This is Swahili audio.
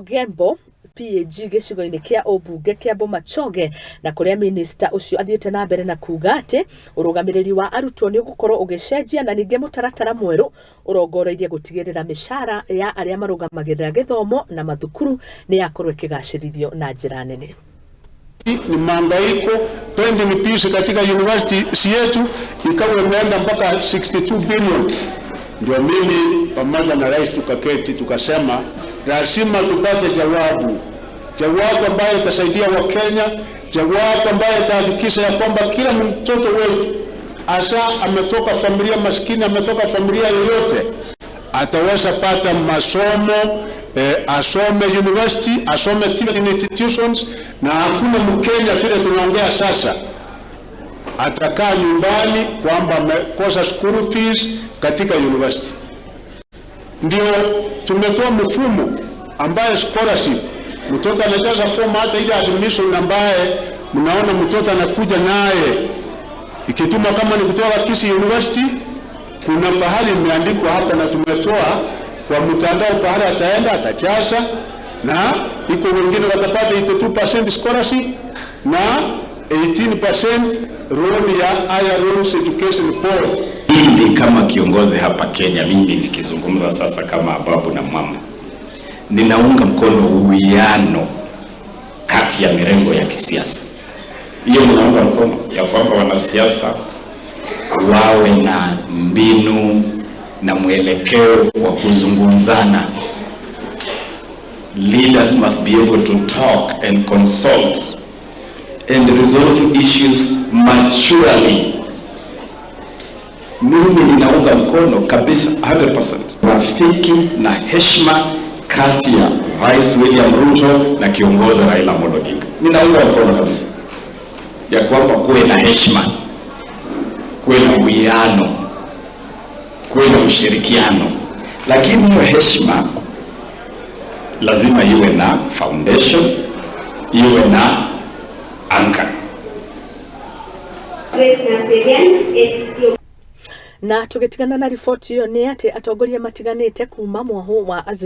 Ogembo PAG gĩcigo-inĩ kĩa ũmbunge kĩa Bomachoge, na kũrĩa minista ũcio athiĩte na mbere na kuga atĩ ũrũgamĩrĩri wa arutwo nĩ ũgũkorwo ũgĩcenjia, na ningĩ mũtaratara mwerũ ũrongoreirie gũtigĩrĩra mĩcara ya arĩa marũgamagĩrĩra gĩthomo na mathukuru nĩ yakorwo ĩkĩgacĩrithio na njĩra nene. Ni mahangaiko pending fees katika university yetu ikawa imeenda mpaka 62 billion. Ndio mimi pamoja na rais tukaketi tukasema lazima tupate jawabu, jawabu ambayo itasaidia Wakenya, jawabu ambayo itahakikisha ya kwamba kila mtoto wetu, hasa ametoka familia maskini, ametoka familia yoyote, ataweza pata masomo, asome university, asome TVET institutions, na hakuna Mkenya vile tunaongea sasa atakaa nyumbani kwamba amekosa school fees katika university. Ndio tumetoa mfumo ambaye scholarship, mtoto anajaza form, hata ile admission ambaye mnaona mtoto anakuja naye ikituma kama ni kutoka Kisii University, kuna pahali imeandikwa hapa na tumetoa kwa mtandao, pahali ataenda atajaza, na iko wengine watapata 82% scholarship na 18% loan ya Higher Loans Education Board. Mimi kama kiongozi hapa Kenya, mimi nikizungumza sasa kama Ababu Namwamba, ninaunga mkono uwiano kati ya mirengo ya kisiasa. Hiyo ninaunga mkono ya kwamba wanasiasa wawe na mbinu na mwelekeo wa kuzungumzana. Leaders must be able to talk and consult and resolve issues maturely. Mimi ninaunga mkono kabisa 100% rafiki na heshima kati ya Rais William Ruto na kiongozi Raila Amolo Odinga. Ninaunga mkono kabisa ya kwamba kuwe na heshima, kuwe na uwiano, kuwe na ushirikiano, lakini hiyo heshima lazima iwe na foundation, iwe na anchor. Grace Naserian, ACC. Na tũgĩtigana na riboti ĩyo nĩ atĩ atongoria matiganĩte kuma mwahu wa Azimio